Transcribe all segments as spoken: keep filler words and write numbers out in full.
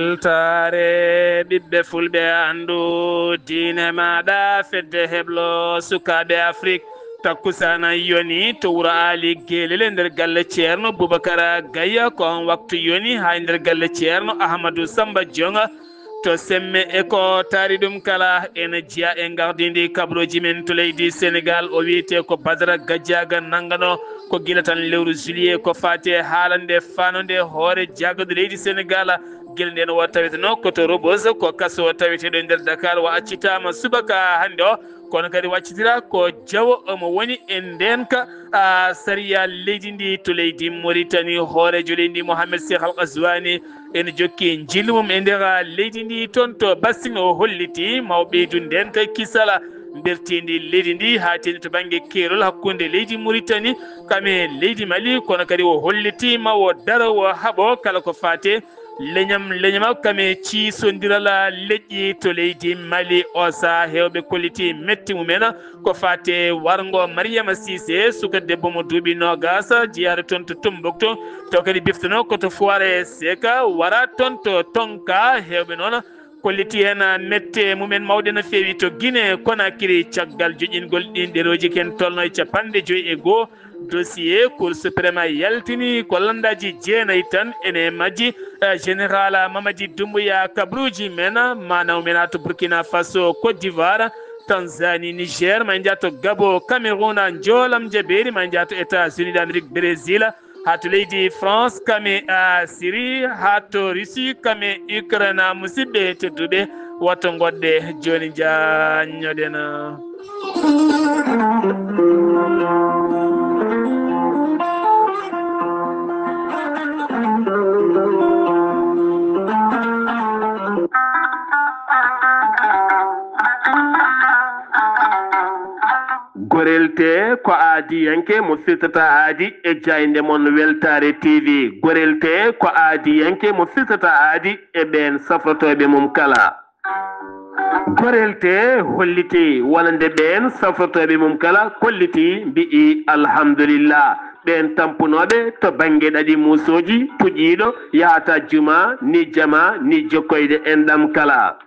Weltaare ɓiɓɓe fulɓe, anndu diine maaɗa, fedde heblo sukaaɓe Afrik. Takkusana yoni to wuro Aali Gelele nder galle Ceerno Bubakara Gayya. Ko on waktu yoni haa nder galle Ceerno Ahmadu Samba Jonga to Semme e ko taari ɗum kala. Ena jeyaa e ngardiindi kabrooji men to leydi Senegaal. O wiyetee ko Badara Gajaaga, nanngano ko gila tan lewru juillet ko faati e haalande faanode hoore jaagorɗe leydi Senegaal. Gila ndeen o taweteno ko to Rebeuss, ko kaso taweteeɗo e nder Dakar, o accitaama subaka hannde o. Kono kadi o accitira ko jawo omo woni e ndeenka, a, sariya leydi ndi to leydi Mauritanie. Hooreejo leydi ndi Mohamed Cheikh Al Ghazouani ene jokki njillu mum e nder leydi ndi toon to Bassin. O holliti ma o ɓeydu ndeenka e kisal bertiindi leydi ndi, haa teeŋti to bannge keerol hakkunde leydi Mauritanie kam e leydi Mali. Kono kadi o holliti ma o daro o haɓo kala ko faati leñam leñama kam e ciisondiral leƴƴi to leydi Mali. O sahaa heewɓe kolliti metti mumen ko faati warngo Mariama Cissé, suka debbo mo duuɓi noogas, jeyaade toon to Tombouctou. Taw kadi biftono ko to Foire Seca, wara toon to Tonka. Heewɓe noon kolliti heen mette mumen mawɗe no feewi to Guinée Conakry. Caggal joƴƴingol ɗiin ɗerooji, ken tolno e capanɗe joyi e goo dossier, Cour suprême yaltini ko lanndaaji jeenayi tan. Ene majji, eh, Général Mamadi Doumbouya, kabruuji men, maanaw men to Burkina Faso, Côte d'Ivoire, Tanzanie, Niger, ma njaha to Gabon, Cameroun, Njoolam Jabeeri, ma njaha to États-Unis d'Amérique, Brésil, haa to leydi France, kam e, a, Syrie, haa to Russie, kam e Ukraine. Musidɓe tedduɓe, woto ngoɗɗe jooni, njaññoɗen. Gorel tee ko aadiyanke mo firtata aadi e jaaynde mon Weltaare T V. Gorel tee ko aadiyanke mo firtata aadi e ɓeen safrotooɓe mum kala. Gorel tee holliti wonande ɓeen safrotooɓe mum kala, kolliti, mbi'i alhamdulillah. Ɓeen tampunooɓe to bannge ɗaɗi muusooji, puƴiiɗo yahata juma, ni jama, ni jokkoyde enɗam kala.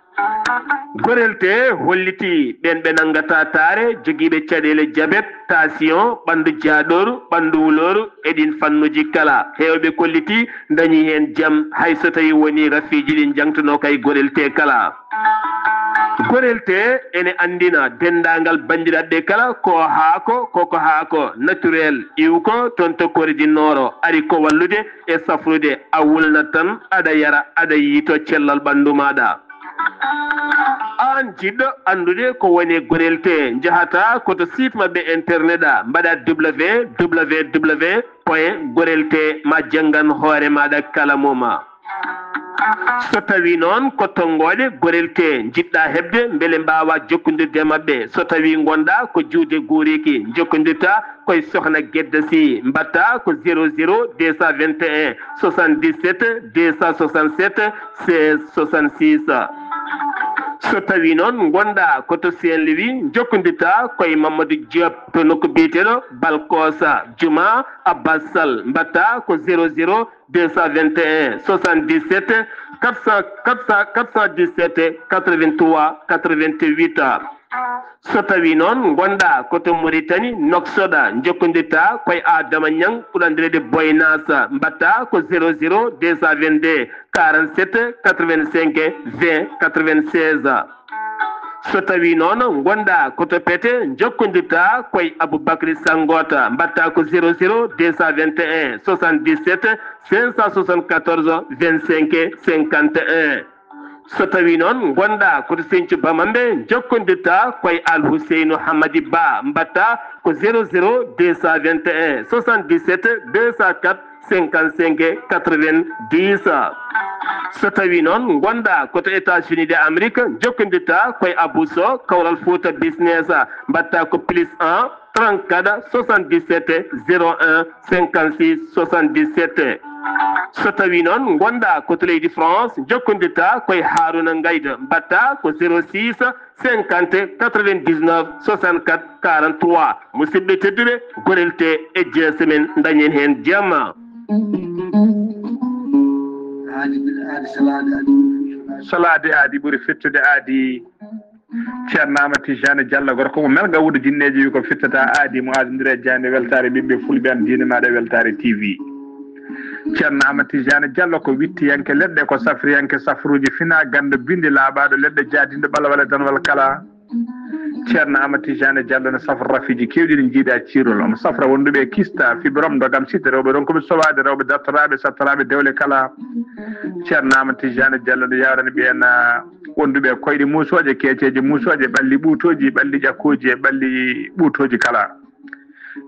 Gorel tee holliti ɓeen ɓe nanngata taare, jogiiɓe caɗeele jabet, tension, ɓanndu jaaɗooru, ɓanndu wulooru, e ɗiin fannuuji kala. Heewɓe kolliti ndañi heen jam, hay so tawii wonii rafiiji ɗi njaŋtunoo kay gorel tee kala. Gorel tee ene anndina denndaangal banndiraaɓe kala ko haako, koko haako naturel, iwko toon to Corée du Nord, ari ko wallude e safrude, a wulnat tan, aɗa yara, aɗa yiytoo cellal ɓanndu maaɗa. Aan jiɗɗo anndude ko woni gorel tee, njahata ko to site maɓɓe internet a, mbaɗa www point gorel tee, ma janngan hoore maaɗa kala mum. So tawii noon ko tonngooɗe gorel tee njiɗɗa heɓde mbele mbaawa jokkondirde e maɓɓe, so tawii ngonɗa ko juuɗe guuriiki, njokkondirta ko e Sohna Gedda Sy, mbaɗta ko zéro zéro deux cent vingt et un soixante-dix-sept deux cent soixante-sept seize soixante-six. So tawii noon ngonɗa ko to Saint-Louis, njokkondirta ko e Mamadou Diop to nokku biyeteeɗo Balkosa, Juma Abbas Sall, mbaɗta ko zéro zéro deux cent vingt et un soixante-dix-sept quatre cent, quatre cent, quatre cent dix-sept quatre-vingt-trois quatre-vingt-huit. So tawii noon ngonɗa ko to Mauritanie, Nouakchott, njokkondirta ko e Adama Niang, ɓurɗo anndireede Boy Nas, mbaɗta ko zéro zéro deux cent vingt-deux quarante-sept quatre-vingt-cinq vingt quatre-vingt-seize. So tawii noon ngonɗa ko to Pete, njokkondirta ko e Aboubacry Sangota, mbaɗta ko zéro zéro deux cent vingt et un soixante-dix-sept cinq cent soixante-quatorze vingt-cinq cinquante et un. So tawii noon ngonɗa ko to Sinthiou Bamambé, njokkondirta ko e Al Huseynou Hamadi Ba, mbaɗta ko zéro zéro deux cent vingt et un soixante-dix-sept deux cent quatre cinquante-cinq quatre-vingt-dix. So tawii noon ngonɗa ko to États-Unis de Amérique, njokkondirta ko e Abou Sow, Kawral Fouta Business, mbaɗta ko plus un trente-quatre soixante-dix-sept zéro un cinquante-six soixante-dix-sept. So tawii noon ngonɗa ko to leydi France, njokkondirta ko e Harouna Ngaïda, mbaɗta ko zéro six cinquante quatre-vingt-dix-neuf soixante-quatre quarante-trois. Musidɓe tedduɓe, gorel tee e jeese men, ndañen heen jam. Aadi, aadi, salaade, aadi. Solaade aadi ɓuri fittude aadi. Ceerno Amadou Tijani Diallo, gorko mo Melga Wuudu Jinneeji, wi ko fittata aadi mo aadondiri e jaaynde weltaare ɓiɓɓe fulɓe, an diine maaɗa weltaare T V. Ceerno Amadou Tijani Diallo ko wittiyanke leɗɗe, ko safriyanke safruuji fina, ganndo binndi laaɓaaɗo leɗɗe, jaadinɗo ɓalwale danwal kala. Ceerno Amadou Tijani Diallo ne safra rafiiji keewɗi ɗi njiiɗa ciirol. Omo safra wonduɓe e kista, fibrome, ndogam, site, rewɓe ronkuɓe sowaade, rewɓe dartoraaɓe, sattoraaɓe dewle kala. Ceerno Amadou Tijani Diallo ne yawrani ɓeen, ah, wonduɓe e koyɗe muusooje, keeceeje muusooje, ɓalli ɓuutooji, ɓalli ƴakkooji e ɓalli ɓuutooji kala.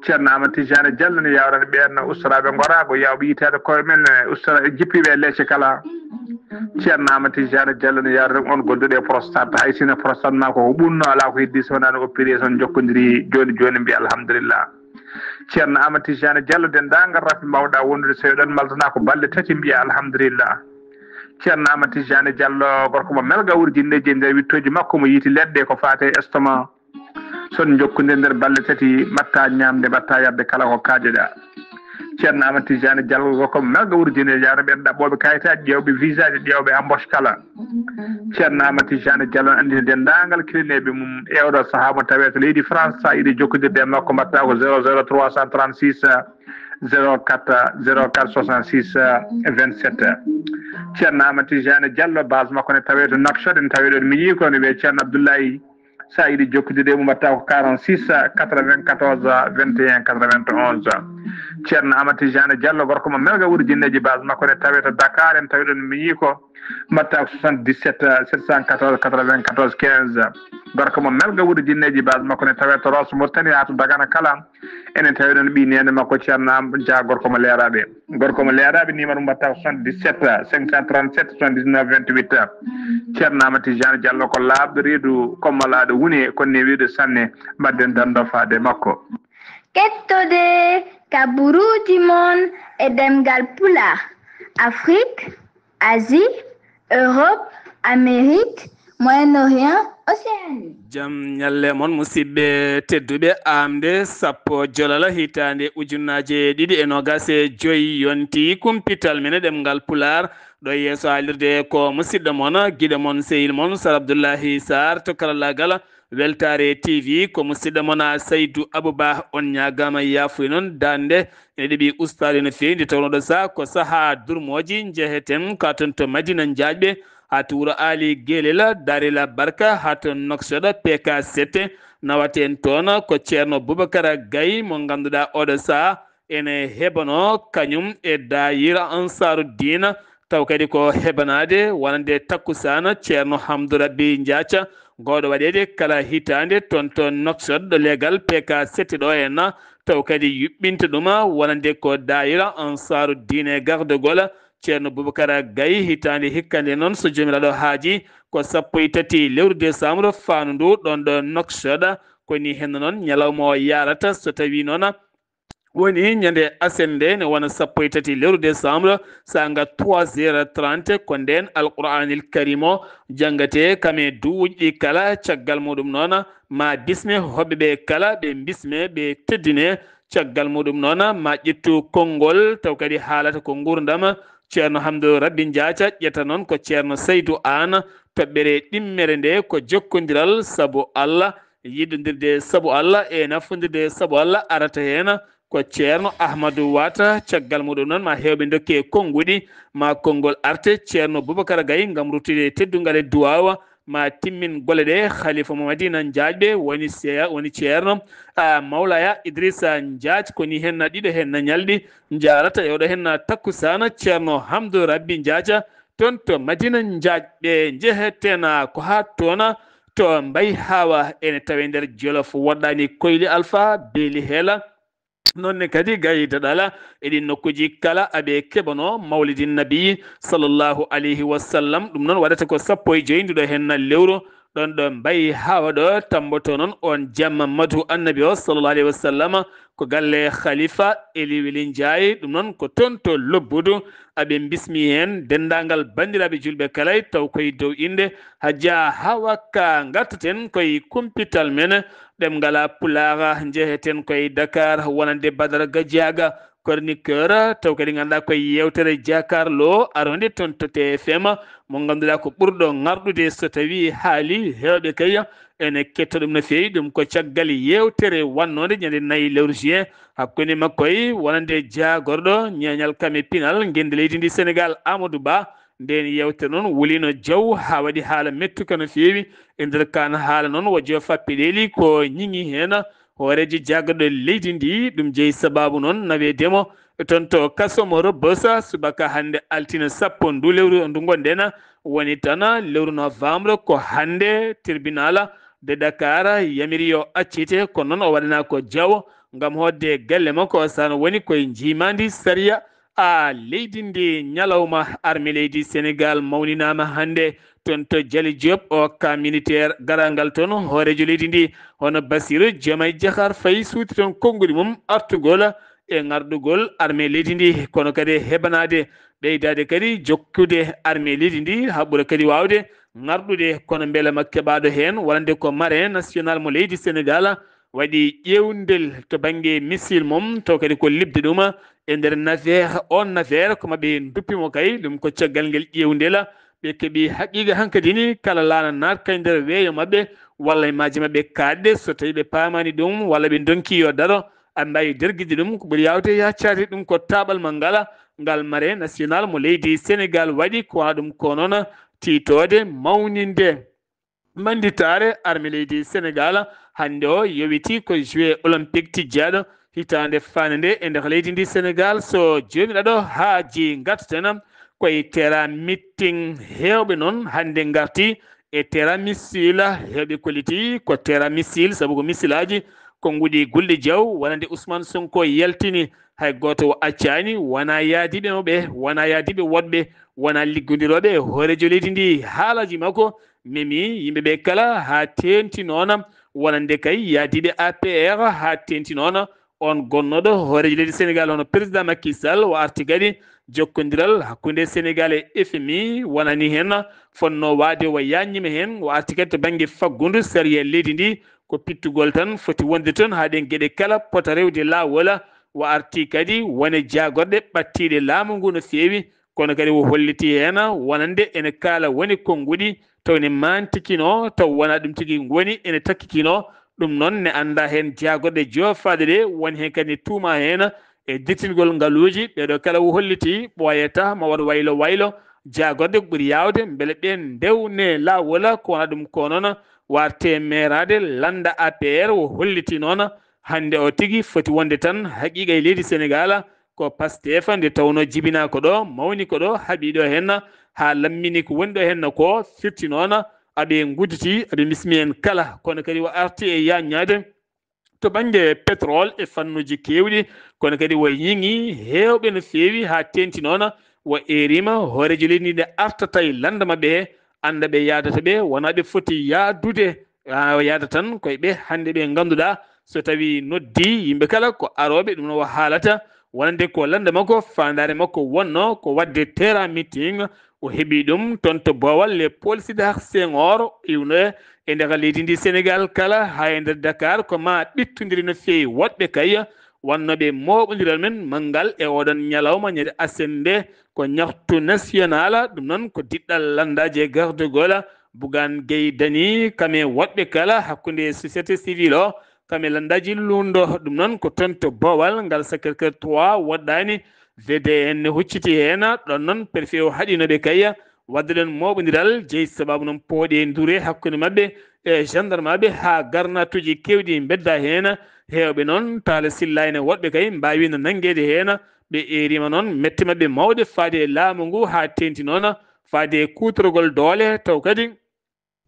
Ceerno Amadou Tijani Diallo ne yawrani ɓeen ustoraaɓe ngoraago, yawɓe yitaade koye men, eh, ustora-, jippiiɓe e leece kala. Ceerno Amadou Tijani Diallo ne yawrani on gonduɗo e prostate. Hay sino prostate ma ko ɓunno, alaa ko heddi so wonaa no opéré, son jokkondiri jooni jooni, mbiya alhamdulillah. Ceerno Amadou Tijani Diallo, denndaangal rafi mbawɗa wondude, so eɗon maltana ko balɗe tati, mbiya alhamdulillah. Ceerno Amadou Tijani Diallo, gorko mo Melga Wuudu Jinneeji, e nder wittooji makko mo yiiti leɗɗe ko faate estomac. Son jokkondir nder balɗe tati, mbatta ñaamde, mbatta yarde kala ko kaajoɗa. Ceerno Amadou Tijani Diallo, gorko mo Melga Wuudu Jinneeji, yawrani ɓeen ɗaɓɓooɓe kayitaaji, ƴeewɓe visaaji, ƴeewɓe embauche kala. Ceerno Amadou Tijani Diallo ne anndina denndaangal kilineeɓe mum e oɗo sahaa mo tawee to leydi France. So a yiɗi jokkondirde e makko, mbatta ko zéro zéro trois cent trente-six, zéro quatre, zéro quatre soixante-six, vingt-sept. Ceerno Amadou Tijani Diallo, base makko ne tawee to Nouakchott, ene tawee ɗo miñi ko, ne wiyee Ceerno Abdoulaye. So a yiɗi jokkondirde e mum, mbatta ko quarante-six, quatre-vingt-quatorze, vingt et un, quatre-vingt-onze. Ceerno Amadou Tijani Diallo, gorko mo Melga Wuudu Jinneeji, base makko ne tawee to Dakar, ene tawee ɗo miñi ko, mbatta ko soixante-dix-sept, sept cent quatorze, quatre-vingt-quatorze, quinze. Gorko mo Melga Wuudu Jinneeji, base makko ne tawee to Rosso Mauritanie haa to Dagana kala. Enen tawi ɗon ɓii neene makko Ceerno Am Dia, gorko mo Leeraaɓe. Gorko mo Leeraaɓe, numéro mum mbatta ko soixante-dix-sept, cinq cent trente-sept, soixante-dix-neuf, vingt-huit. Ceerno Amadou Tijani Diallo ko laaɓɗo reedu, ko malaaɗo wune, ko newiiɗo sanne. Mbaɗden dando faade makko. Kettode ka buruuji mon e ɗemngal Pulaar, Afrique, Asie, Europe, Amérique, Moyen-Orient, Océanie. Jam ñalle mon, musidɓe tedduɓe. Aamde sappo Jolala, hitaande ujunnaaje ɗiɗi e noogaas e joy, yonti kumpital men e ɗemngal Pulaar. Ɗo yeeso haalirde ko musidɗo mon, giɗo mon, sehil mon, Sar Abdullahi Sarr to karallaagal. Weltaare T V, ko musidɗo mon, a, Saydu Abu Ba. On ñaagaama yaafuye noon, daande ene ɗeɓi ustaade no feewi, nde tawnoo ɗo saha ko sahaa durmooji, njeheten ka toon to Madina Njaaƴɓe, haa to wuro Aali Geelel, Daarel Barka, haa to Nouakchott, P K sept, nawaten toon ko Ceerno Bubakar Gay, mo ngannduɗaa oɗo saha ene heɓanoo kañum e daayira Ansaaru Diina, taw kadi ko heɓanaade wonande takkusaana Ceerno Hamdu Rabbi Njaaca, gooɗo waɗeede kala hitaande toon to Nouakchott, ɗo leegal P K sept ɗo henna, taw kadi yuɓɓinta ɗum wonande ko daayira Ansaaru Diine gardagol Ceerno Bubakar Gay. Hitaande hikka nde noon, so Joomiraaɗo haaji, ko sappo e tati lewru décembre faandu ndu, ɗoon ɗo Nouakchott, ko ni henna noon ñalawma o yaarata, so tawii noon woni ñande aset nde, ne wona sappo e tati lewru décembre, saanga trois heures trente, ko ndeen Alquraanil Karim o janngate kam e duuji ɗi kala. Caggal muɗum noon, ma bisme hoɓɓe ɓe kala, ɓe bisme, ɓe teddine. Caggal muɗum noon, ma ƴettu konngol, taw kadi haalata ko nguurndam Ceerno Hamdu Rabbi Njaaca, ƴetta noon ko Ceerno Saydu Aan. Toɓɓere ɗimmere nde ko jokkondiral sabu Allah, yiɗondirde sabu Allah e nafondirde sabu Allah arata heen ko Ceerno Ahmadu Waata. Caggal muɗum noon, ma heewɓe ndokke konnguɗi, ma konngol arte Ceerno Bubakar Gay ngam ruttude teddungal e duwaawa, ma timmin golle ɗe. Khalifa mo Madina Njaaƴɓe woni seya-, woni Ceerno, a, Mawlaya Idrissa Njaac. Ko ni henna ɗiɗo henna ñalɗi njaarata e oɗo henna takkusaana Ceerno Hamdu Rabbi Njaaca toon to Madina Njaaƴɓe. Njeheten ko haa toon to Mbay Hawa, ene tawe nder Jolof, woɗɗaani Koyli Alfa, Beeli Heela. Noon ne kadi Gayda Ɗala, e ɗin nokkuuji kala aɓe keɓanoo Mawlidin Nabi sallallahu alayhi wa sallam. Ɗum noon waɗata ko sappo e joy nduɗo henna lewru, ɗoon ɗo Mbay Hawa ɗo tamboto noon on jamma madu Annabi o sallallahu alayhi wa sallam, ko galle Khalifa Eli Weli Njaay. Ɗum noon ko toon to Lobbudu, aɓe bismi heen denndaangal banndiraaɓe juulɓe kala, taw koye dow innde Hajja Hawa Ka. Ngartaten koye kumpital men, ɗemngal Pulaar, njeheten koye Dakar, wonande Badara Gadiaga, chroniqueur, taw kadi ngannduɗaa ko yewtere jaakarlo aronde toon to T F M, mo ngannduɗaa ko ɓurɗo ŋarɗude so tawii haali. Heewɓe kay ene ketto ɗum no feewi. Ɗum ko caggal yewtere wannode ñande nayi lewru juin hakkunde makko e wonande jaagorɗo ñeeñal kam e pinal ngennde leydi ndi Senegaal, Amadou Ba. Nden yewtere noon wulino jaw haa waɗi haala mettuka no feewi. E nder kaan haala noon, wo jofappe ɗeeli ko ñiŋi heen hooreejo jaagorɗo leydi ndi. Ɗum jeyi sabaabu noon naweede mo toon to kaso mo Rebeuss subaka hannde altine sappo ndu lewru ndu ngonɗen, woni tan lewru novembre. Ko hannde tribunal de Dakar yamiri yo accite, kono noon o waɗanaa ko jawo ngam hootde galle makko, o sano woni koye njiimaandi sariya a leydi ndi. Ñalawma arme leydi Senegaal mawninaama hannde toon to Jali Diop, o ka militaire garangal toon hooreejo leydi ndi, hono Bassirou Diomaye Diakhar Faye suuti toon konnguɗi mum artugol e ŋarɗugol arme leydi ndi, kono kadi heɓanaade ɓeydaade kadi jokkude arme leydi ndi haa ɓura kadi waawde ŋarɗude. Kono mbela ma keɓaaɗo heen wonande ko marin national mo leydi Senegaal waɗi ƴeewndel to bannge missile mum, taw kadi ko liɓde ɗum e nder navire. On navire ko maɓe nduppi mo kay, ɗum ko caggal ngel ƴeewndel ɓe keɓi haqiiqa hankadi ni kala laana naat kay nder weeyo maɓɓe walla e maaje maɓɓe kaaɗɗe, so tawii ɓe paamaani ɗum walla ɓe ndonki yo daro, aɓe mbaawi dergide ɗum. Ko ɓuri yaawde yaccaade ɗum ko taaɓal ma ngala ngal marin national mo leydi Senegaal waɗi, ko wona ɗum ko noon tiitoode mawninde. Mannditaare arme leydi Senegaal hannde o yowiti ko jeux olympique tijjaaɗo hitaande faande nde e nder leydi ndi Senegaal. So jooni ɗaɗo haaji ngartaten koye terrain meeting, heewɓe noon hannde ngarti e terrain missile. Heewɓe kolliti ko terrain missile sabu ko missilaaji konnguɗi gulɗi jaw wonande Ousmane Sonko yaltini. Hay gooto o accaani, wonaa yaadiiɓe maɓɓe, wonaa yaadiiɓe woɗɓe, wonaa liggondirooɓe e hooreejo leydi ndi. Haalaaji makko memi yimɓe ɓe kala haa teeŋti noon wonande kay yaadiiɓe A P R, haa teeŋti noon on gonnooɗo hooreejo leydi Senegaal hono président Macky Sall o arti kadi jokkondiral hakkunde Senegaal e F M I wonani heen fotnoo waade o yaajniima heen. O arti kadi to bannge faggudu sariya leydi ndi ko pittugol tan foti wonde toon haa ɗeen geɗe kala pota rewde laawol. O arti kadi wone jaagorɗe ɓadtiiɗe laamu ngu no feewi, kono kadi o holliti heen wonande ene kaala woni konnguɗi taw ne maantikinoo, taw wonaa ɗum tigi woni ene takkikinoo. Ɗum noon ne anndaa heen jaagorɗe joofaaɗe ɗe, woni heen kadi ne tuumaa heen e dirtingol ngaluuji. Ɓeeɗo kala o holliti ɓooyata ma waɗ waylo waylo. Jaagorɗe ko ɓuri yaawde mbele ɓeen ndewne laawol, ko wonaa ɗum ko noon warte meeraade lannda A P R o holliti noon. Hannde o tigi foti wonde tan haqiiqa e leydi Senegaal ko Pastef nde tawnoo jibinaa ko ɗo, mawni ko ɗo, haɓi ɗo heen, haa lammini ko woni ɗo heen ko firti noon. Aɓe ngudditi, aɓe bismi en kala, kono kadi o arti e yaajnaade to bannge pétrole e fannuuji keewɗi, kono kadi o yiŋi heewɓe no feewi haa teeŋti noon. O eeriima hooreejo leydi ndi nde artata e lannda maɓɓe he, annda ɓe yaadata ɓe, wonaa ɓe foti yaadude. Haa o yaada tan koye ɓe hannde ɓe ngannduɗaa so tawii noddii yimɓe kala ko arooɓe, ɗum no o haalata wonande ko lannda makko, faandaare makko wonnoo ko waɗde terrain meeting. O heɓi ɗum toon to Boowal, le Paul Sédar Senghor, iwnoye e nder leydi ndi Senegaal kala, haa e nder Dakar, ko maa ɓittondiri no feewi woɗɓe kay wonnooɓe mooɓondiral men manngal e oɗon ñalawma ñande aset nde, ko ñaxtu national, ɗum noon ko diɗɗal lanndaaji e gardugol Bougane Gueye Dany, kam e woɗɓe kala hakkunde société civile o, kam e lanndaaji lundo. Ɗum noon ko toon to Boowal ngal Sacré-Cœur trois woɗɗaani. V D N ne hucciti heen, ɗoon noon préfet o haɗinooɓe kay waɗde ɗoon mooɓondiral, jeyi sabaabu noon pooɗe ndure hakkunde maɓɓe e gendarmeaaɓe, haa garnaatuuji keewɗi mbedda heen. Heewɓe noon, Talla Sylla en e woɗɓe kay, mbaawiino nanngeede heen. Ɓe eeriima noon mette maɓɓe mawɗe faade e laamu ngu, haa teeŋti noon faade e kuutorgol doole, taw kadi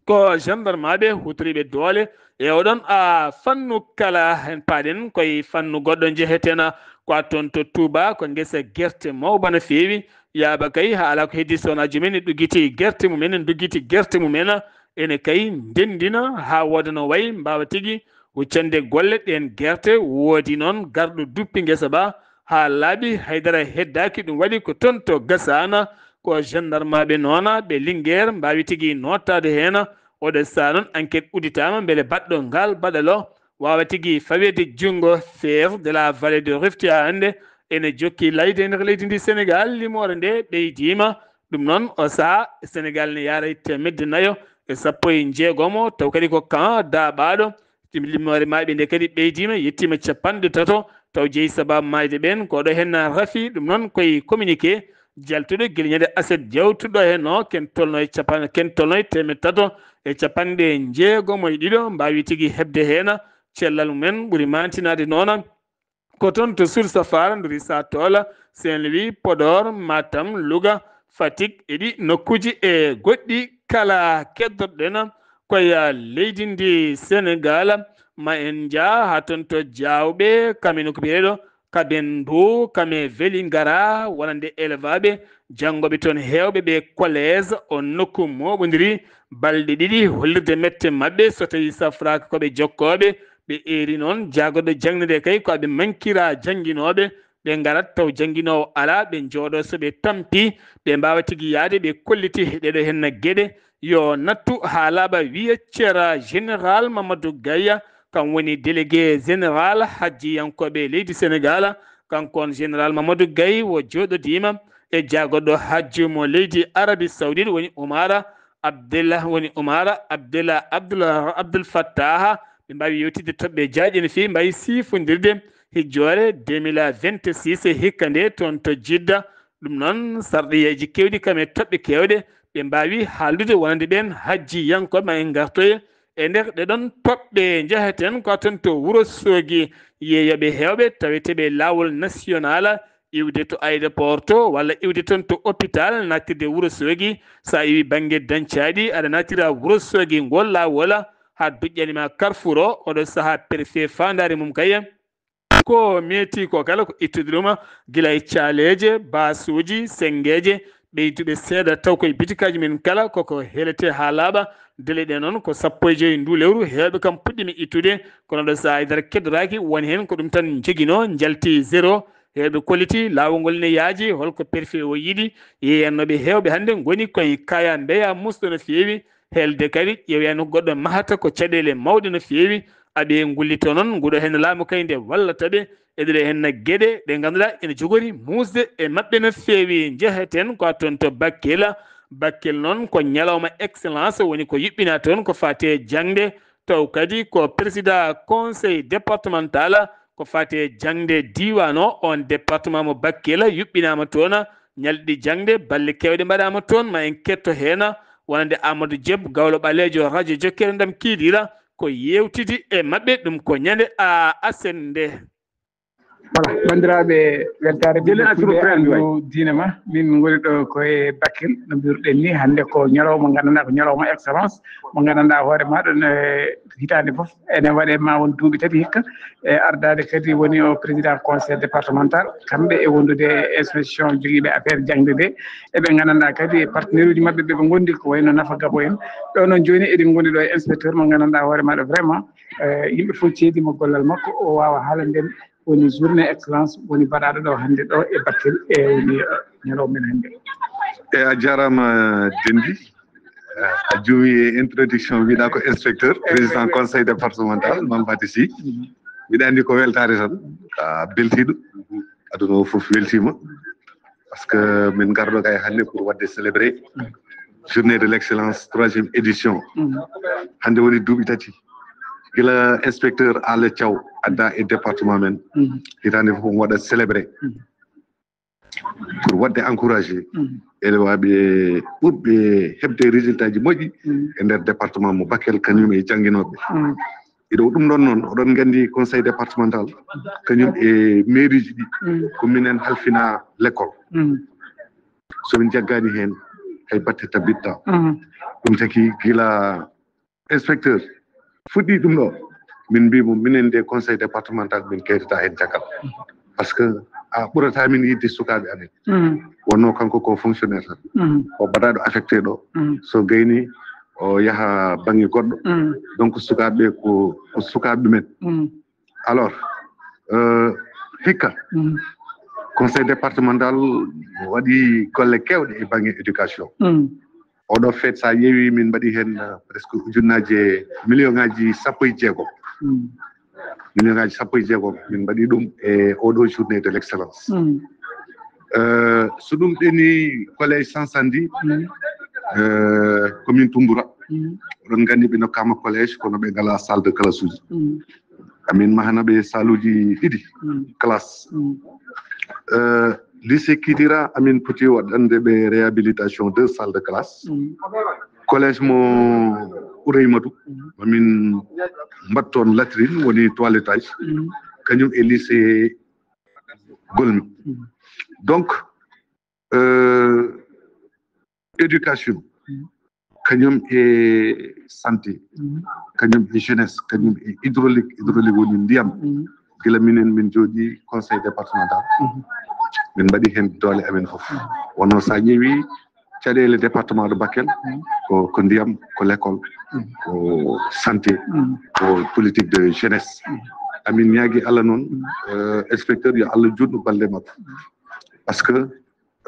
ko gendarmeaaɓe huutoriiɓe doole e oɗon, a, fannu kala. Heen paaɗen koye fannu goɗɗo, njeheten ko a toon to Touba, ko ngesa gerte mawba no feewi. Yaaɓa kay, haa alaa ko heddii so wonaa joom en ne ɗuggiti gerte mum en, ne nduggiti gerte mum en, ene kay ndenndina haa wooda no wayi mbaawa tigi huccande golle ɗeen gerte. Woodi noon garɗo duppi ngesa ba haa laaɓi, haydara heddaaki. Ɗum waɗi ko toon to Gasaana, ko gendarmeaaɓe noona ɓe Linguère mbaawi tigi nootaade heen. Oɗo sahaa noon, enquête udditaama mbele baɗɗo ngaal baɗal o waawa tigi faweede junngo. Feer de la vallée de Rift haa hannde ene jokki layde e nder leydi ndi Senegaal. Limoore nde ɓeydiima. Ɗum noon, o sahaa Senegaal ne yaara e teemedde nayo e sappo e jeegomo, taw kadi ko kan daaɓaaɗo. Limoore maayɓe nde kadi ɓeydiima, yettiima capanɗe tato, taw jeyi sabaabu maayde ɓeen. Ko ɗo heen rafi ɗum noon koye communiqué jaltuɗo gila ñande aset jawtuɗo heen o, ken tolno e capan-, ken tolno e teemedde tato e capanɗe jeegomo e ɗiɗo, mbaawi tigi heɓde heen cellal mumen ɓuri maantinaade noona. Ko toon to Source Fara, Nduri Satola, Saint-Louis, Podor, Matam, Louga, Fatick, e ɗi nokkuuji e goɗɗi kala keddorɗen koye leydi ndi Senegaal. Ma en njah haa toon to Jaawɓe, kam e nokku biyeteeɗo Kabendu, kam e Vélingara, wonande elevaaɓe, janngooɓe toon heewɓe ɓe collège, on nokku mooɓondiri balɗe ɗiɗi hollirde mette maɓɓe, so tawii safraaka ko ɓe jokkooɓe, ɓe eeri noon. Jaagoɗo jaŋde nde kay ko aɓe mankira jannginooɓe, ɓe ngarat taw jannginoowo alaa, ɓe njooɗo so ɓe tampi, ɓe mbaawa tigi yahde, ɓe kolliti ɗeɗo heen geɗe. Yo nattu haa laaɓa, wiya Ceera Général Mamadou Gaye, kam woni délégué général hajjiyankooɓe leydi Senegaal. Kanko on Général Mamadou Gaye o jooɗodiima e jaagoɗo hajju mo leydi Arabie Saoudite, woni Umara Abdullah, woni Umara Abdullah Abdul, Abdul Fattah. Ɓe mbaawi yewtidde toɓɓe jaaƴe no feewi, mbaawi siifondirde hijjoore deux mille vingt-six e hikka nde toon to Jidda. Ɗum noon, sarɗiyeeji keewɗi kam e toɓɓe keewɗe, ɓe mbaawi haaldude wonande ɓeen hajjiyankooɓe. Ma en ngartoye e nder ɗee ɗoon toɓɓe, njaheten ko toon to Wuro Soogi, yeeyooɓe heewɓe taweteeɓe laawol national, iwde to aéroport to walla iwde toon to hôpital, nattirde Wuro Soogi. So a iwi bannge Dancaaɗi, aɗa nattira Wuro Soogi ngol laawol, haa duƴƴani ma Carrefour o, oɗo sahaa préfet faandaare mum kay ko meeti ko kala ko ittude ɗum, gila e caaleeje, baasuuji, senngeeje, ɓeyduɓe seeɗa taw koye bitikaaji men kala koko heletee haa laaɓa. Délai ɗe noon ko sappo e joy nduu lewru, heewɓe kam puɗɗiima ittude, kono ɗo so haydara keddoraaki, won heen ko ɗum tan njoginoo, njalti zéro. Heewɓe kolliti laawol ngol ne yaaji, holko préfet o yiɗi, yeeyannooɓe heewɓe hannde ngoni koye kaya mbeya musɗo no feewi, helde kadi ƴeeweya nokku goɗɗo mahata ko caɗeele mawɗe no feewi, aɓe ngullito noon, nguɗo heen laamu kay nde wallata ɓe, e ɗeɗo heen geɗe ɗe ngannduɗaa ene jogori muusde e maɓɓe no feewi. Njeheten ko toon to Bakel. Bakel noon ko ñalawma excellence woni ko yuɓɓinaa toon ko faati e jaŋde, taw kadi ko président conseil départemental ko faati e jaŋde diiwaan o, on département mo Bakel yuɓɓinaama toon, ñalɗi jaŋde, balle keewɗe mbaɗaama toon, ma en ketto heen wonande Amadou Diop, gawlo ɓaleejo radio Jokkere Ndam Kiidiira, ko yeewtidi e maɓɓe, ɗum ko ñande a aset nde. Voilà, banndiraaɓe, weltaare ɓe Jeli Acuru Prem, anndu diine ma, min ngoni ɗo ko e Bakel, no mbiruɗen ni, hannde ko ñalawma mo nganndanɗaa ko ñalawma excellence, mo nganndanɗaa hoore ma ɗon e hitaande fof, ene waɗe ma won duuɓi tati hikka, e ardaade kadi woni o président conseil départemental, kamɓe e wondude e inspection jogiiɓe affaire jaŋde nde, eɓe nganndanɗaa kadi partenaire uji maɓɓe ɓe ɓe ngondi ko wayno Nafa Gabo en, ɗo noon jooni eɗen ngondi ɗo e inspecteur mo nganndanɗaa hoore ma ɗo vraiment, e, yimɓe fof ceedi mo gollal makko, o waawa haalande en woni journée excellence woni mbaɗaaɗo ɗo hannde ɗo e Bakel, e woni, e, ñalawma men hannde. E a jaaraama Denndi, a juumi e introduction, mbiɗa ko inspecteur, président conseil départemental, Mame Faty Sy. Mbiɗa anndi ko weltaare tan, a beltiiɗo, aduna o fof weltiima, parce que min ngarɗo kay hannde pour waɗde célébrer journée de l'excellence troisième édition. Hannde woni duuɓi tati gila inspecteur Aly Thiaw adda e département men. Hitaande fof omo waɗa célébrer pour waɗde encouragé élèveɓe ɓurɓe heɓde résultat ji moƴƴi e nder département mo Bakel, kañum e jannginooɓe. Iɗo ɗum ɗon noon, oɗon nganndi conseil départemental, kañum e mairie ji ɗi, ko minen halfina l'école. So min jaggaani heen, hay batte tabittaa. Ɗum taki gila inspecteur fuɗɗi ɗum ɗo, min mbi mo, minen de conseil départemental min kewtata heen caggal, parce que a ɓurata min yidde sukaaɓe amen. Wonno kanko ko fonctionnaire tan, o baɗaɗo affecté ɗo, so gayni o yaha bangge goɗɗo. Donc sukaaɓe ko, ko sukaaɓe men. Alors, euh, hikka conseil départemental waɗi golle kewɗe e bangge éducation. Oɗo feet, so a ƴeewi, min mbaɗi heen, uh, presque ujunnaaje, million ngaaji sappo e jeegom. Million ngaaji sappo e jeegom min mbaɗi ɗum e oɗo journée de l'excellence. Mm. Euh, so ɗum ɗeni collège Sansandi, mm, euh, commune Toumbura. Mm. Oɗon nganndi ɓe nokkaama collège kono ɓe ngalaa salle de classe uji. Mm. Amin mahana ɓe saluji ɗiɗi, mm, classe. Mm. Euh, lycée Kidira amin poti waɗande ɓe réhabilitation deux salles de classe. Mm. Collège mo Oureymatu, mm, amin mbatton latrine woni toilettage, mm, kañum e lycée Golmi. Mm. Donc, euh, éducation, mm, kañum e santé, mm, kañum e jeunesse, kañum e hydraulique, hydraulique woni ndiyam. Mm. Gila minen min jooɗi conseil départemental, mm, min mbaɗi heen doole amen fof. Mm. Wonno sa ƴeewi caɗeele département de Bakel, mm, ko, ko ndiyam, ko l'école, mm, ko santé, mm, ko politique de jeunesse. Mm. Amin ñaagi Allah noon, mm, euh, inspecteur yo Allah juutnu balɗe makko. Mm. Parce que,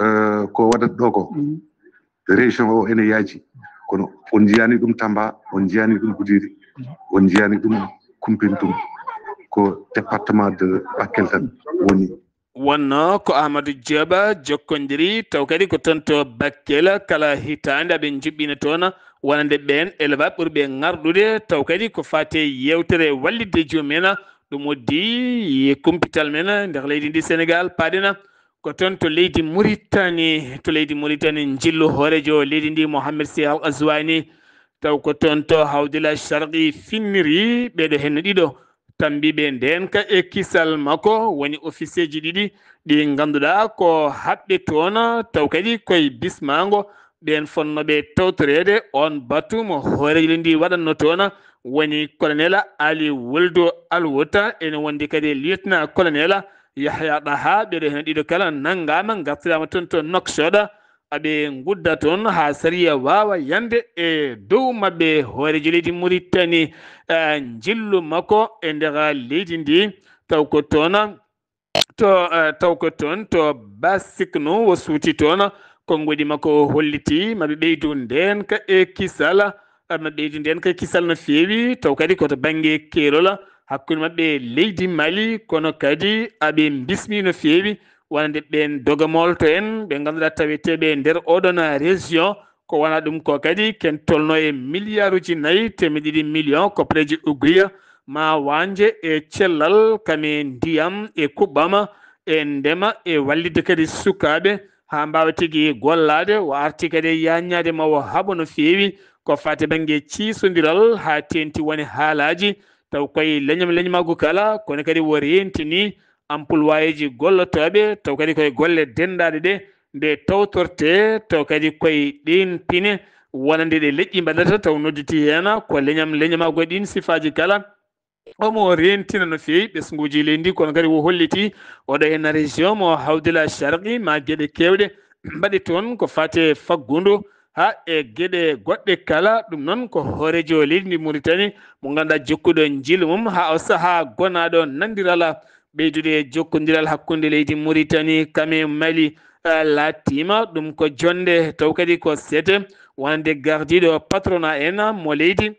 euh, ko waɗata ɗo ko, mm, région o ene yaaji, kono on njiyaani ɗum Tamba, on njiyaani ɗum Goudiry, on njiyaani ɗum Koumpentoum, ko département de Bakel tan woni. Wonno ko Amadou Dioba jokkondiri, taw kadi ko toon to Bakel, kala hitaande aɓe njuɓɓina toon wonande ɓeen élève ɓurɓe ŋarɗude, taw kadi ko faati e yeewtere wallitde joomum en, ɗum uddi e kumpital men nder leydi ndi Senegaal, paaɗen ko toon to leydi Muritani, to leydi Muritani, njillu hooreejo leydi ndi Mohamed Sih Al Ghazouani, taw ko toon to Hawdila Sharqi finniri ɓeeɗo heen ɗiɗo, tambiiɓe ndeenka e kisal makko, woni ofisieeji ɗiɗi ɗi ngannduɗaa ko haɓɓe toon, taw kadi koye bismaango ɓeen fotnooɓe tawtoreede oon batu mo hooreejo leydi ndi waɗatno toon, woni colonel Ali Wuldu Alwuta, ene wondi kadi e lieutenant colonel Yahya Ɗaha, ɓeeɗo heen ɗiɗo kala nanngaama, ngartiraama toon to Nouakchott, aɓe ngudda toon haa sariya waawa yande e dow maɓɓe. Hooreejo leydi Muritani, eh, njillu makko e nder leydi ndi, taw ko toon to, eh, taw ko toon to Basikno o suuti toon, konnguɗi makko o holliti maɓe ɓeydu ndeenka e kisal, eh, maɓe ɓeydu ndeenka e kisal no feewi, taw kadi ko to bannge keerol hakkunde maɓɓe e leydi Mali, kono kadi aɓe mbismi no feewi wonande ɓeen dogamolto en ɓe ngannduɗaa taweteeɓe e nder oɗon région. Ko wona ɗum ko kadi ken tolno e miliyaaruuji nayi teemedde ɗiɗi million koppareeji uguya ma wanje e cellal kam e ndiyam e kuɓɓam e ndema e wallitde kadi sukaaɓe haa mbaawa tigi gollaade. O arti kadi e yaññaade ma o haɓo no feewi ko faati bannge ciisondiral haa teenti woni haalaaji taw koye leñam leñamaagu kala, kono kadi o reentini employéeji gollotooɓe, taw kadi koye golle denndaaɗe ɗe nde tawtortee, taw kadi koye ɗeen pine wonande ɗe leƴƴi mbaɗata, taw nodditi heen ko leñam leñamaagu e ɗiin sifaaji kala. Omo reentina no feewi ɓesnguuji leydi ndi, kono kadi o holliti oɗo heen région mo Hawdila Sharqi ma geɗe keewɗe mbaɗi toon ko faati e faggudu haa e geɗe goɗɗe kala. Ɗum noon ko hooreejo leydi ndi Muritani mo ngannduɗaa jokkuɗo njillu mum haa o sahaa gonaaɗo nanndiral ɓeydude jokkondiral hakkunde leydi Muritani kam e Mali, eh, laatiima ɗum ko jonnde, taw kadi ko sete wonande gardiiɗo patronat en mo leydi,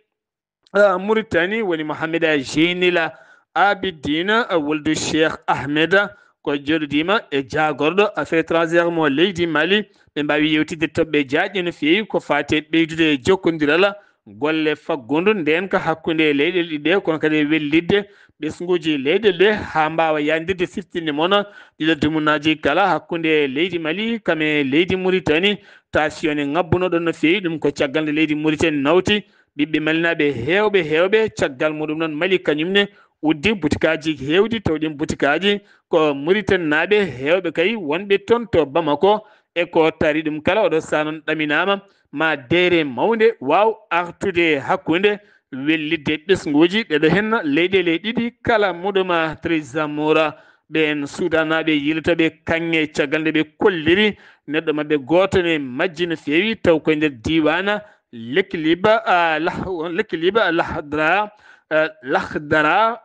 eh, Muritani, woni Mohamed Jeynila Abidina, eh, wuldu Cheikh Ahmed, ko jooɗodiima e jaagorɗo affaire étrangère mo leydi Mali. Ɓe mbaawi yewtidde toɓɓe jaajɗe no feewi ko faati e ɓeydude jokkondiral golle faggudu ndeenka hakkunde leyɗeele ɗiɗi ɗe, kono kadi e wellitde ɓesnguuji leyɗeele ɗe haa mbaawa yaajndirde siftinde mon ɗiɗo dumunnaaji kala hakkunde leydi Mali kam e leydi Muritani. Tension ne ŋabbuno ɗon no feewi, ɗum ko caggal nde leydi Muritani nawti ɓiɓɓe malinaaɓe heewɓe heewɓe. Caggal muɗum noon, Mali kañum ne uddi butikaaji heewɗi, taw ɗiin butikaaji ko Muritaninaaɓe heewɓe kay wonɓe toon to Bamako. E ko taari ɗum kala, oɗo sahaa noon ɗaminaama ma deere mawnde waaw artude hakkunde wellitde ɓesnguuji ɗeɗo heen leyɗeele ɗiɗi kala. Muɗum Treize Amours, ɓeen Suudanaaɓe yiilotooɓe kaŋŋe caggal nde ɓe kolliri neɗɗo maɓɓe gooto ne majji no feewi, taw koye nder diiwaan Lekliba, ah, Lah-, Lekliba Lahdra, ah, Lahdara,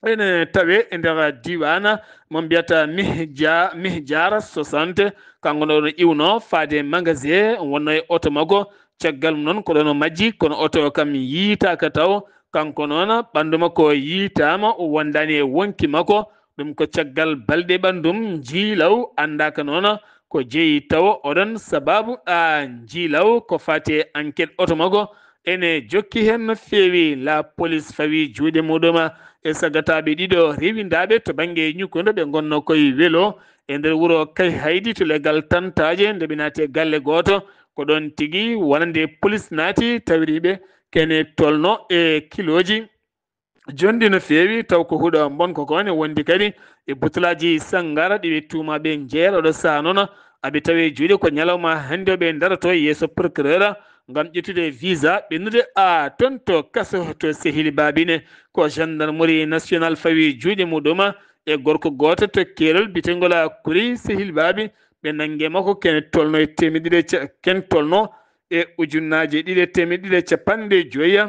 ene tawee e nder diiwaan mo mbiyata Mihja-, Mihjara soixante. Kanko no iwno faade magasin, wonno e oto makko. Caggal mum noon ko ɗoon o majji, kono oto o kam yiytaaka taw. Kanko noon, ɓanndu makko yiitaama, o wondaani e wonki makko. Ɗum ko caggal balɗe ɓanndum njiilaw, anndaaka noon ko jeyi tawa oɗon sabaabu a njiilaw ko faati e enquête oto makko. Ene jokki heen no feewi, la police fawi juuɗe muɗum e sagataaɓe ɗiɗo rewindaaɓe to bannge ñukkundo, ɓe ngonno koye welo e nder wuro Kayhaydi to leggal Tantaaje, nde ɓe naati e galle gooto. Ko ɗoon tigi wonande police naati, tawiriiɓe kene tolno e kilooji jonɗi no feewi, taw ko huɗo mbonko ko ne wondi kadi e butulaaji sanngara ɗi ɓe tuumaaɓe njeer. Oɗo sahaa noon aɓe tawi e juuɗe ko ñalawma hannde o ɓe ndaroto yeeso procureur ngam ƴettude visa, ɓennude a toon to kaso to Sehili Babine. Ko gendarmerie nationale fawi juuɗe muɗum e gorko gooto to keerol biyetengol Kuri Sehil Babi. Ɓe nanngi makko kene tolno e teemedde ɗiɗi e ca-, ken tolno e ujunnaaje ɗiɗi e teemedde ɗiɗi e capanɗe joyi.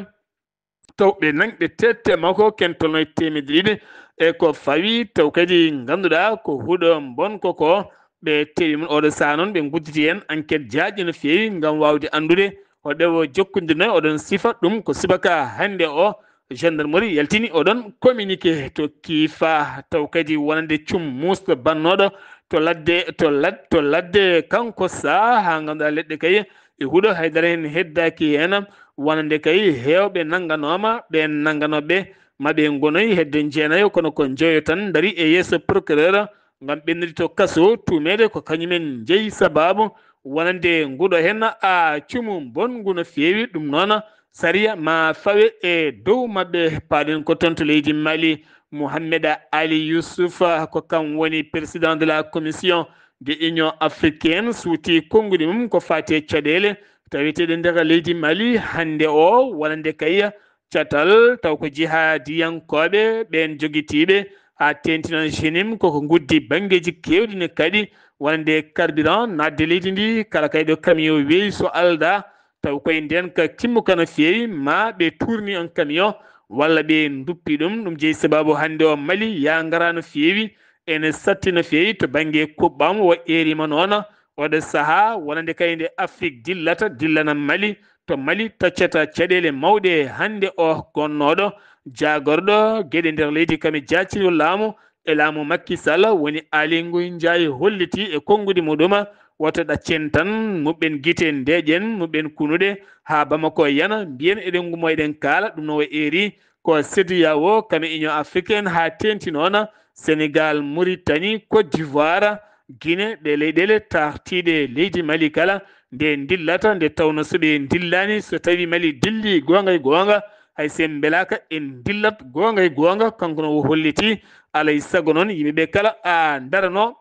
Taw ɓe nang-, ɓe tette makko ken tolno e teemedde ɗiɗi e ko fawi, taw kadi ngannduɗaa ko huɗo mbonko ko ɓe tewi mum. Oɗo sahaa noon ɓe ngudditi heen enquête jaajɗo no feewi ngam waawde anndude hoɗo ɓe o jokkondirno e oɗon sifa. Ɗum ko subaka hannde o, gendarmerie yaltini oɗon communiqué to kiifa, taw kadi wonande cum muusɗo bannooɗo to ladde, to lad-, to ladde kanko sahaa haa ngannduɗaa leɗɗe kay e huɗo haydara heen heddaaki heen. Wonande kay heewɓe nannganooma, ɓeen nannganooɓe ma ɓe ngonoy hedde jeenayo, kono ko njoyo tan ndari e yeeso procureur ngam ɓennude to kaso, tuumeede ko kañumen njeyi sabaabu wonande nguɗo heen a cumu mbonngu no feewi. Ɗum noon, sariya ma fawe e dow maɓɓe. Paaɗen ko toon to leydi Mali, Mohamed Ali Youssouf, ko kam woni président de la commission de Union africaine, suuti konnguɗi mum ko faati e caɗeele taweteeɗe nder leydi Mali hannde o, wonande kay catal, taw ko jihaadiyankooɓe ɓeen jogitiiɓe, haa teeŋti noon G N I M, koko nguddi banngeeji keewɗi ne kadi, wonande carburant naatde leydi ndi, kala kay ɗo camion weeyi so aldaa, taw koye ndeen ka kimmuka no feewi, ma ɓe tuurni on camion, walla ɓe nduppi ɗum. Ɗum jeyi sabaabu hannde o Mali yaa ngara no feewi, ene satti no feewi to bannge kuɓɓam o eeriima noon. Oɗo sahaa wonande kay nde Afrik dillata, dillana Mali, to Mali taccata caɗeele mawɗe hannde o gonnooɗo jaagorɗo geɗe nder leydi kam e jaacirol laamu e laamu Macky Sall woni Aly Ngouille Ndiaye holliti e konnguɗi muɗum, woto ɗaccen tan, muɓɓen gite, ndeeƴen, muɓɓen kunuɗe haa Bamako yana, mbiyen eɗen ngumo eɗen kaala. Ɗum no wayi eeri ko CEDEAO kam e Union africaine haa teeŋti noon Sénégal, Mauritanie, Côte d'Ivoire, Guinée, ɗe leyɗeele taartiiɗe leydi Mali kala nde ndillata, nde tawno so ɓe ndillaani, so tawii Mali dilli goonga e goonga, hay so en mbelaaka en ndillat goonga e goonga. Kanko no o holliti, alay sago noon yimɓe ɓe kala a ndarano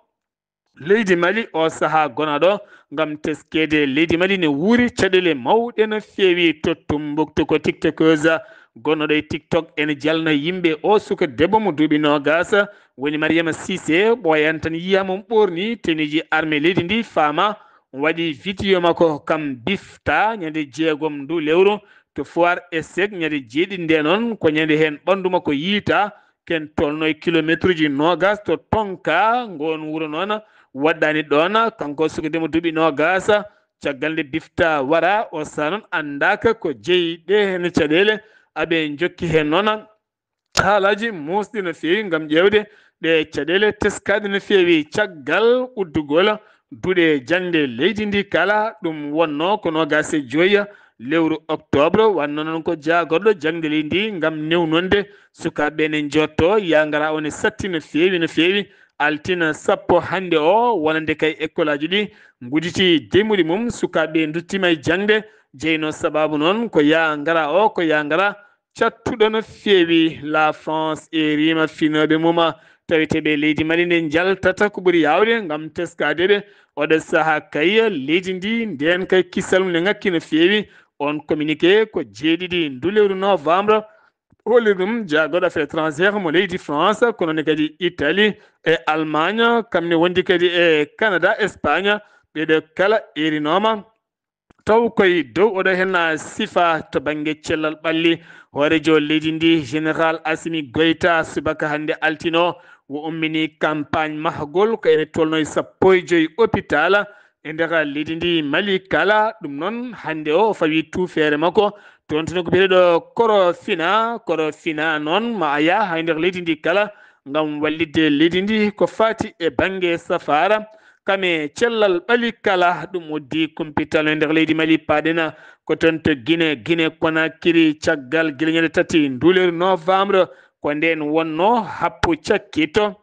leydi Mali o sahaa gonaɗo ngam teskeede leydi Mali ne wuuri caɗeele mawɗe no feewi. To Tumbuktu ko tiktokeuse gonnoɗo e TikTok ene jalna yimɓe. O suka debbo mo duuɓi noogas woni Mariama Cissé, ɓooyan tan yiya mo ɓorni tenue ji armée leydi ndi, faama waɗi video makko kam bifta ñande jeegom ndu lewru to Foire Essec, ñande jeeɗiɗi nde noon ko ñande heen ɓanndu makko yiita, ken tolno e kilometre uji noogas to Tonka, ngoon wuro noon waɗɗaani ɗoon. Kanko suka debbo duuɓi noogas, caggal nde bifta wara, o saha noon anndaaka ko jeyi ɗe heen caɗeele. Aɓe njokki heen noon haalaaji muusɗi no feewi ngam ƴeewde ɗe caɗeele teskaaɗe no feewi caggal uddugol duɗe jaŋde leydi ndi kala. Ɗum wonnoo ko noogas e joyi lewru octobre, wannoo noon ko jaagorɗo jaŋde leydi ndi ngam newnonde sukaaɓe ne njotto yaa ngara o ne satti no feewi, no feewi. Altine sappo hannde o, wonande kay ekkolaaji ɗi nguditi demuɗi mum, sukaaɓe nduttima e jaŋde, jeyno sabaabu noon ko yaa ngara o, ko yaa ngara cattuɗo no feewi. La France e rima finooɓe mum taweteeɓe leydi Mali nde njaltata ko ɓuri yaawde ngam teskaade ɓe. Oɗo saha kay leydi ndi ndeen kay kisal mum ne ŋakki no feewi. On communiqué ko jeeɗiɗi ndu lewru novembre, holli ɗum jaagorɗo affaires étrangères mo leydi France, kono ne kadi Italie e Allemagne, kam ne wondi kadi e Canada, Espagne, ɓeɗo kala erinooma. Taw koye dow oɗo henna sifa to bannge cellal ɓalli, hoorejo leydi ndi, Général Assimi Goïta, subaka hannde altino, o ummini campagne mahgol ko ene tolno e sappo e joyi hôpital e nder leydi ndi Mali kala. Ɗum noon, hannde o, o fawi tuufeere makko toon to nokku biyeteeɗo Korofina. Korofina noon, ma a yah hay nder leydi ndi kala ngam wallitde leydi ndi ko faati e bannge safaara. Kam e cellal ɓali kala, ɗum uddi kumpital e nder leydi Mali. Paaɗen ko toon to Gine, Gine Konakiri, caggal gila ñande tati nduuleeru novembre, ko ndeen wonnoo happu cakkito.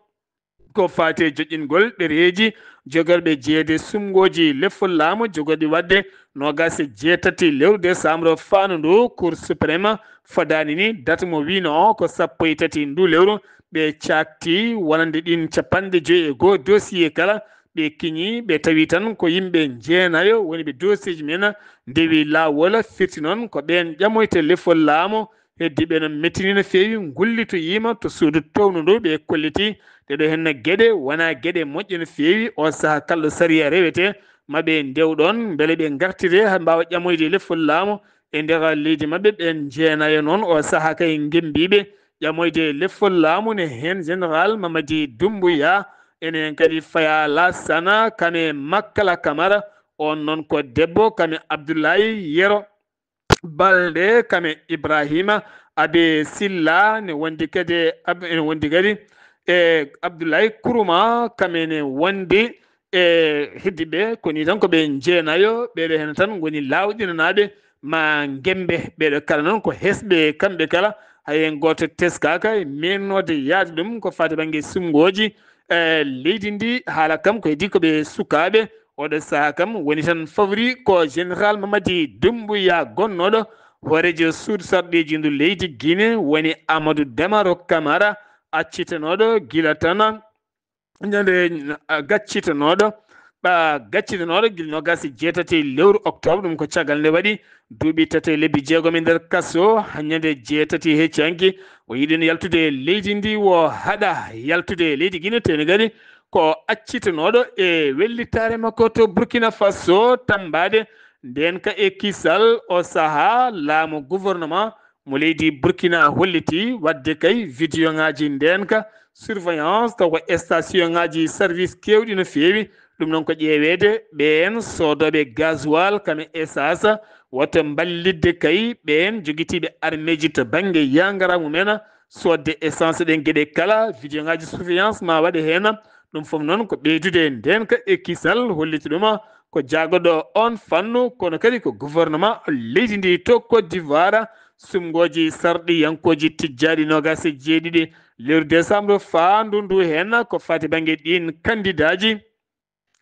Ko faati e joƴƴingol ɗereeji jogorɓe jeyeede suɓngooji lefol laamu jogorɗi waɗde noogaas e jeetati lewru desambre faandu ndu, Cour suprême fodaani ni date mo wiino o ko sappo e tati ndu lewru. Ɓe caakti wonande ɗiin capanɗe joyi e goo dossier kala, ɓe kiñi, ɓe tawi tan ko yimɓe jeenayo woni ɓe dossier ji men ndewi laawol. Firti noon ko ɓeen ƴamoyte lefol laamu. Heddiiɓe no mettini no feewi, ngullitoyiima to suudu townu ndu. Ɓe kolliti ɗeɗo heen geɗe wonaa geɗe moƴƴe no feewi. O sahaa kala ɗo sariya rewete, ma ɓe ndew ɗoon, mbele ɓe ngartire haa mbaawa ƴamoyde lefol laamu e nder leydi maɓɓe. Ɓeen jeenayo noon, o sahaa kay ngemmbiiɓe ƴamoyde lefol laamu, ne heen Général Mamadi Doumbouya, enen kadi Faya Lassana, kam e Makkala Kamara, oon noon ko debbo, kam e Abdoulaye Yero Balde, kam e Ibrahima Abe Silla, ne wondi kadi e Ab-, ene wondi kadi e Abdoulaye Kourouma, kam ene wondi e heddiiɓe. Ko ni tan, ko ɓe jeenayo, ɓeɗo heen tan ngoni laawɗinanaaɓe ma ngembe. Ɓeɗo kala noon ko hesɓe, kamɓe kala, hay heen gooto teskaaka e meennoode yaade ɗum ko faati bannge suɓngooji, e leydi ndi. Haala kam ko heddi ko ɓe sukaaɓe. Oɗo sahaa kam woni tan fawri ko Général Mamadi Doumbouya gonnooɗo hooreejo suudu sarɗiiji ndu leydi Guinée, woni Amadou Damaro Camara, accitanooɗo gila tan ñande, a, gaccitanooɗo, ɓa gaccitanooɗo gila noogaas e jeetati lewru octobre, ɗum ko caggal nde waɗi duuɓi tati e lebbi jeegom e nder kaso. Ñande jeetati hecci hanki, o yiɗino yaltude e leydi ndi, o haɗa yaltude e leydi Guinée, teni kadi ko accitanooɗo e wellitaare makko to Burkina Faso, tambaade ndeen ka e kisal. O sahaa laamu gouvernement mo leydi Burkina holliti waɗde kay vidéo ŋaaji ndeen ka surveillance, taw ko station ŋaaji service keewɗi no feewi. Ɗum noon ko ƴeeweede ɓeen soodooɓe gasoil kam e essence, wota mballitde kay ɓeen jogitiiɓe armeeji to bannge yangara mumen, soodde essence, ɗeen geɗe kala. Vidéo ŋaaji surveillance ma waɗe heen. Ɗum fof noon ko ɓeydude ndeen ka e kisal, holliti ɗum ko jaagoɗo oon fannu, kono kadi ko gouvernement leydi ndi to Côte d'Ivoire. Suɓngooji sarɗiyankooji tijjaaɗi noogaas e jeeɗiɗi lewru décembre faandu ndu heen ko faati bannge ɗiin kandidaaji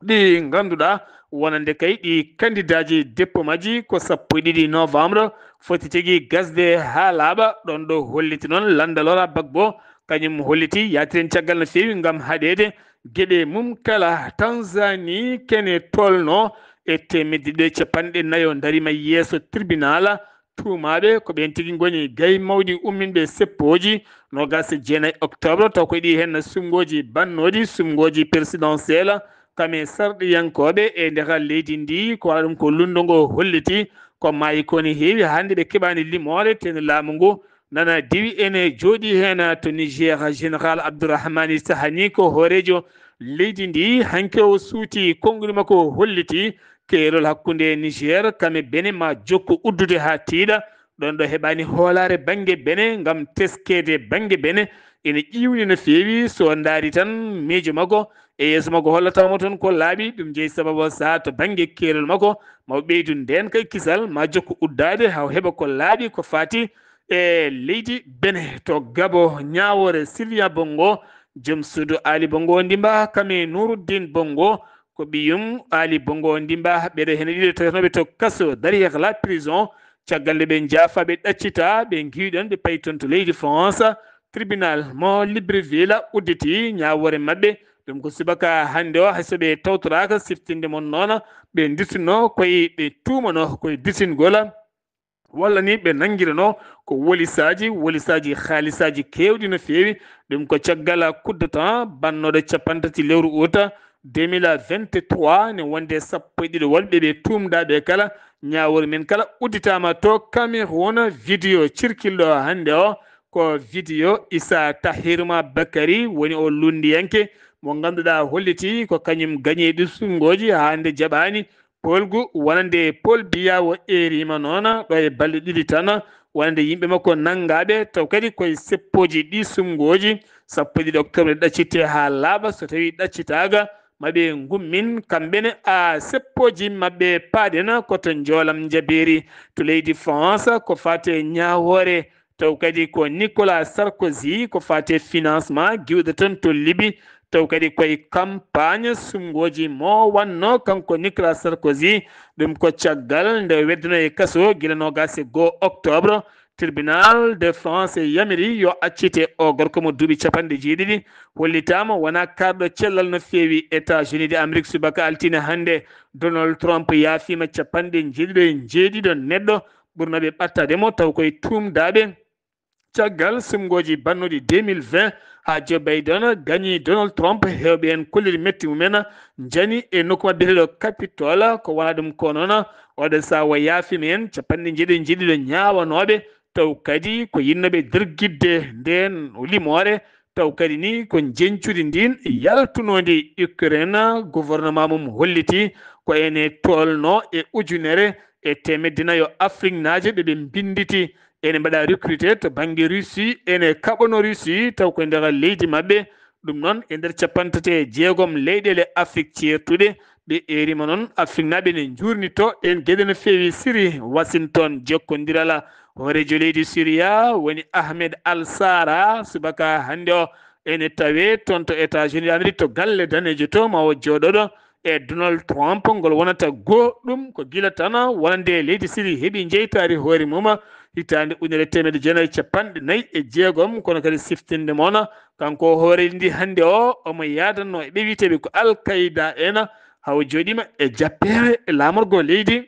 ɗi ngannduɗaa wonande kay ɗi kandidaaji dépôt majji ko sappo e ɗiɗi novembre foti tigi gasde haa laaɓa. Ɗoon ɗo holliti noon Landa Laurent Gbagbo, kañum holliti yaatiren caggal no feewi ngam haɗeede geɗe mum kala. Tanzanie, kene tolno e teemedde ɗiɗi e capanɗe nayo dariima yeeso tribunal. Tuumaaɓe ko ɓeen tigi ngoni gay mawɗi umminɓe seppooji noogaas e jeenayi octobre, taw ko ɗi heen suɓngooji bannooɗi, suɓngooji présidentielle, kam e sarɗiyankooɓe e nder leydi ndi. Ko waɗa ɗum ko lundo ngo holliti ko maayi ko ne heewi, hannde ɓe keɓaani limoore, teni laamu ngu nana diwi ene jooɗi heen to Niger. Général Abdourahmani Sahani ko hooreejo leydi ndi, hanke o suuti konnguɗi makko, holliti keerol hakkunde Niger kam e Benin ma jokku uddude haa tiiɗa. Ɗoon ɗo heɓaani hoolaare bannge Benin ngam teskeede bannge Benin ene ƴiiwni no feewi. So ndaari tan miijo makko e yeeso makko hollata mo toon ko laaɓi. Ɗum jeyi sababu o sahaa to bannge keerol makko ma o ɓeydu ndeen kay kisal ma jokku uddaade haa o heɓa ko laaɓi ko faati e leydi Benin. To Gabo, ñaawoore Sylvia Bongo, joom suudu Ali Bongo Ndimba, kam e Nuruddin Bongo, ko ɓiyum Ali Bongo Ndimba. Ɓeɗo heen ɗiɗo tawetenooɓe to kaso, derrière la prison, caggal nde ɓe njaafa, ɓe ɗaccita, ɓe ngiwi ɗoon, ɓe payi toon to leydi France. Tribunal mo Libreville udditi ñaawoore maɓɓe. Ɗum ko subaka hannde o, hay so ɓe tawtoraaka siftinde mon noon, ɓe dirtinoo koye, ɓe tuumanoo koye dirtingol walla ni ɓe nanngirano ko wolisaaji, wolisaaji haalisaaji keewɗi no feewi. Ɗum ko caggal coup d'État bannooɗo cappanɗe tati lewru uta deux mille vingt-trois, ne wonde sappo e ɗiɗo wonɓe ɓe tuumdaaɓe kala. Ñaawoore men kala udditaama to Cameroun. Vidéo cirkilɗo hannde o ko vidéo Issa Tahirma Bakary, woni o lunndiyanke mo ngannduɗaa hollitii ko kañum gañi ɗi suɓngooji haa hannde jaɓaani poolgu wonande Paul Biya o eeriima noon ɗo e balɗe ɗiɗi tan, wonande yimɓe makko nanngaaɓe, taw kadi koye seppooji ɗi suɓngooji, sappo e ɗiɗi octobre ɗaccitte haa laaɓa, so tawii ɗaccitaaka, ma ɓe ngummin kamɓe ne a seppooji maɓɓe paaɗen ko to njoolam njabeeri to leydi France, ko faate ñaawoore. Taw kadi ko Nicolas Sarkozy, ko faate financement, giwɗo toon to Libi. Taw kadi koye campagne suɓngooji mo wannoo kanko Nicolas Sarkozy. Ɗum ko caggal nde wedduno e kaso gila noogaas e goo octobre. Tribunal de France yamiri yo accite o gorko mo duuɓi capanɗe jeeɗiɗi. Hollitaama wonaa kaarɗo cellal no feewi États-Unis de Amérique. Subaka altine hannde, Donald Trump yaafiima capanɗe jeeɗiɗo e jeeɗiɗo neɗɗo ɓurnooɓe ɓattaade mo, taw koye tuumdaaɓe caggal suɓngooji bannuɗi deux mille vingt, haa Joe Biden gañi Donald Trump. Heewɓe en kolliri metti mumen, njani e nokku maɓɓe biyeteeɗo Capitol. Ko wonaa ɗum ko noon, oɗo sahaa o yaafiima heen capanɗe jeeɗiɗo e jeeɗiɗo ñaawanooɓe, taw kadi ko yiɗnooɓe dergitde ndeen limoore, taw kadi ni ko njeñcudi ndin yaltunoondi Ukraine. Gouvernement mum hollitii ko ene tolnoo e ujunere e teemedde nayo Afriknaajo ɓe ɓe mbinnditi ene mbaɗa recruté to bannge Russie, ene kaɓono Russie taw ko e nder leydi maɓɓe. Ɗum noon, e nder capanɗe tati e jeegom leyɗeele Afrik ceertuɗe, ɓe eeriima noon Afriknaaɓe ne njuurnito ɗeen geɗe no feewi. Siri, Washington, jokkondiral. Hooreejo leydi Siriya woni Ahmed Al Sara, subaka hannde o ene tawee toon to États-Unis d'Amérique, to galle daneejo to, ma o jooɗoɗo e Donald Trump. Ngol wonata goɗɗum ko gila tan wonande leydi Siri heɓi jeytaari hoore mum hitaande ujunere teemedde jeenayi e capanɗe nayi e jeegom, kono kadi siftinde moon, kanko hooreejo ndi hannde o, omo yaadanno e ɓe wiyeteeɓe ko Al Qaeda en, hawo jooɗiima e jappeere e laamorgo leydi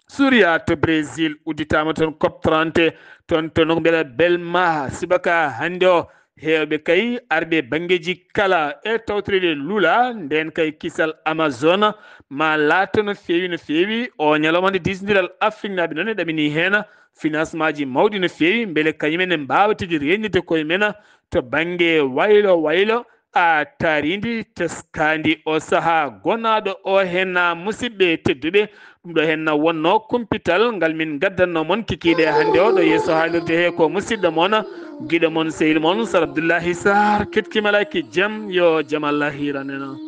Suriya to Brésil. Udditaama toon COP trente, toon to nokku mbiyeteeɗo Belma, subaka hannde o. Heewɓe kay arɓe banngeeji kala e tawtoreede Lula, ndeen kay kisal Amazon ma laato no feewi, no feewi. O ñalawma nde diisondiral Afriknaaɓe noon e ɗaminii heen financement ji mawɗi no feewi, mbele kañum en mbaawa tigi reenirde koye men to bannge waylo waylo, a taariindi teskaandi. O sahaa gonaaɗo o heen, musidɓe tedduɓe, ɗum ɗo heen wonnoo kumpital ngal min ngaddanno mon kikiiɗe hannde o. Ɗo yeeso haalirde he ko musidɗo mon, giɗo mon, sehil mon, Sar Abdullahi Sar, ketki malaaki jam, yo jam Allah hiiran en.